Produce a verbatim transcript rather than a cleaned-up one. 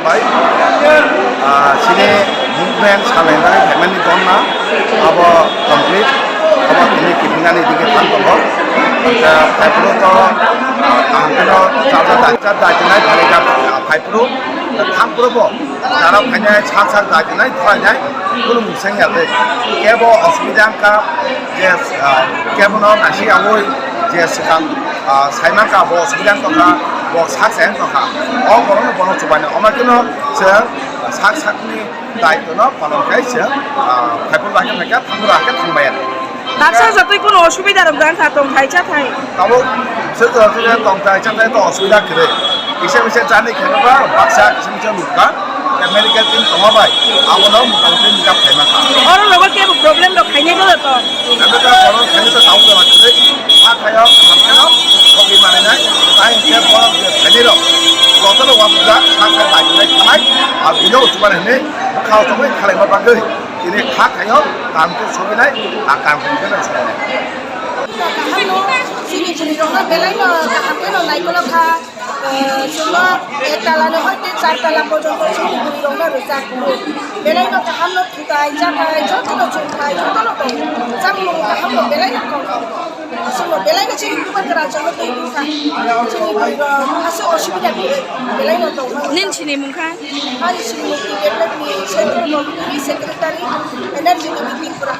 Bai, ah, chini movement salai bagwi phaimani donna, abo complete, abo tini kiphilnani digi thang tongo. Hwnkhe phaiphuru to, ah, kaham kheno chajak dai, chajak dai tongwi phaikha, ah, phaiphuru, thangphuru bo jara phainai sak sak dai tongwi phainai, kunu mungseng ya tei. Kebo osubida wngkha, je, ah, kebono nasi yaui je swkang, ah, saimangkha bo osubida wngkha, bo sak sai wngkha. O borokno bono chubaino, omo kheno chwng sak sakni daitwno palon khai chwng, ah, phaiphuru hakhe phaikha, thangphuru hakhe thangmaya. Baksa jotoi kuno osubida rok jang kha tong thai cha thai. Tabuk se jora se tong thai cha thai to osubida kwrwi. Kisa misa jani kheno ba baksa kisa misa nukha. Medical team tongma bai abono motamoti makeup khaima kha. Oro logo kebo problem rok khainai ko to. Abo ta problem khainai to tau jora kwrwi. Ha khayo hamkeno hobi manai nai. Tai ke borok je khainai rok. Lotoro wabujak sa khai bai nai khamai. Abino chuban hini khao tongwi khalaima bagwi. Tini kha khayo, kam khe sobilai, a kam khe sobilai. Kaham no, chini bwrwi rok no belai no kaham khe no naikolok kha. Eh, chwngno ek tala ni hoite char tala porjonto chini bwrwi rok no rwchap kho. Belai no kaham no thutai, chatai, joto no chumtai, joto no tong. Chamung kaham no belai no tong. Chwngno belai no chini bubagra chwngno twi bwkha. Chini bwrwi rok aswk osubida belai no tong. Nini sinimung kha? Ani sinimung T T F ni Central Committee ni Secretary, Energy ni Tripura.